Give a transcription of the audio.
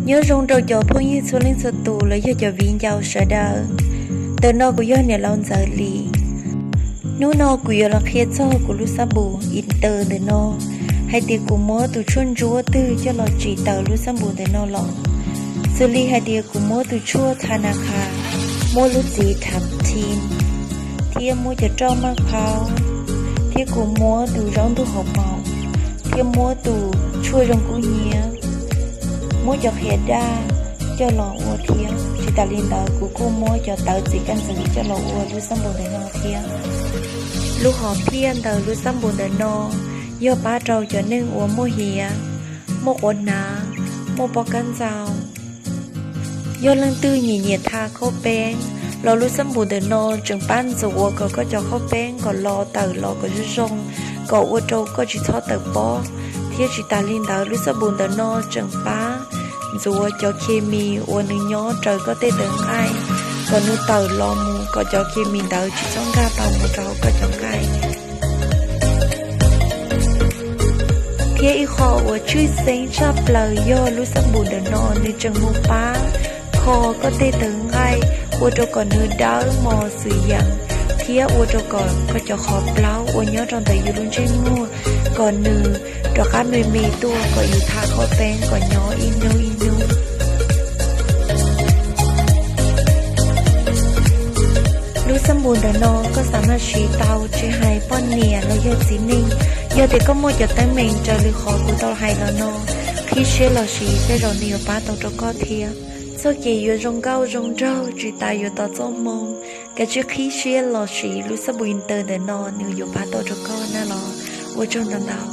Nyob zoo rau cov phooj ywg txhua leej txhua tus los yog cov viv ncaus sawv daws. Ntawm no kuv yog niam laus Ntxawm Lis. Hnub no kuv yuav los qhia txog kuv lub xab npum Inter ntawm no, hais tias kuv muab tus tshuaj ntsuab twg coj los tsim tawm lub xab npum ntawm no los. Xws li hais tias kuv muab tus tshuaj Tha Na Kha, muab lub txiv Thab Thim, thiab muab cov roj maj phaub, thiab kuv muab tus zaub ntug hauv paus, thiab muab tus tshuaj zoo kub hnyiab, muab cov qhiav daj coj los ua thiab. Tsis tas li ntawd kuv kuj muab cov tawv txiv kaj ntxwv coj los ua lub xab npum ntawm no thiab. Lub hom phiaj ntawm lub xab npum ntawm no yog pab rau cov neeg uas muaj hiav, muaj quav hnav, muaj pob kab ntxau. Yog leej twg nyiam nyiam tha khaub peeb los lub xab npum ntawm no tseem pab ntxuav kom koj cov khaub peeb kom los tawm los kom zoo zoo, kom ua rau koj tsis txhob tawm pob. Thiab tsis tas li ntawd lub xab npum ntawm no tseem pab ntxuav cov khes mis uas nws nyob raws koj tej tawv nqaij, kom nws tawm los mus kom cov khes mis ntawd tsis txhob nkag tau mus rau hauv koj cov nqaij. Thiab ib qho uas tshwj xeeb tshaj plaws yog lub xab npum ntawm no nws tseem mus pab kho koj tej tawv nqaij, ua rau kom nws dawb mos xwm yees, thiab ua rau kom koj cov qhov plaub uas nyob rau ntawm yus lub ntsej muag kom nws rov qab me me tuaj, kom yus tha khaub peeb kom nyob ib hnub ib hnub. Lub xab npum ntawm no koj xav maj siv tau tsis hais poj niam los yog txiv neej. Yog tias koj muaj cov teeb meem raws li qhov kuv tau hais los no, qhib siab los siv, tej zaum nws yuav pab tau rau koj thiab. Txoj kev yuav zoo nkauj zoo nraug tsis tas yuav tos txoj hmoo. Kav tsij qhib siab los siv lub xab npum Inter ntawm no, nws yuav pab tau rau koj na los. Ua tsaug ntau ntau.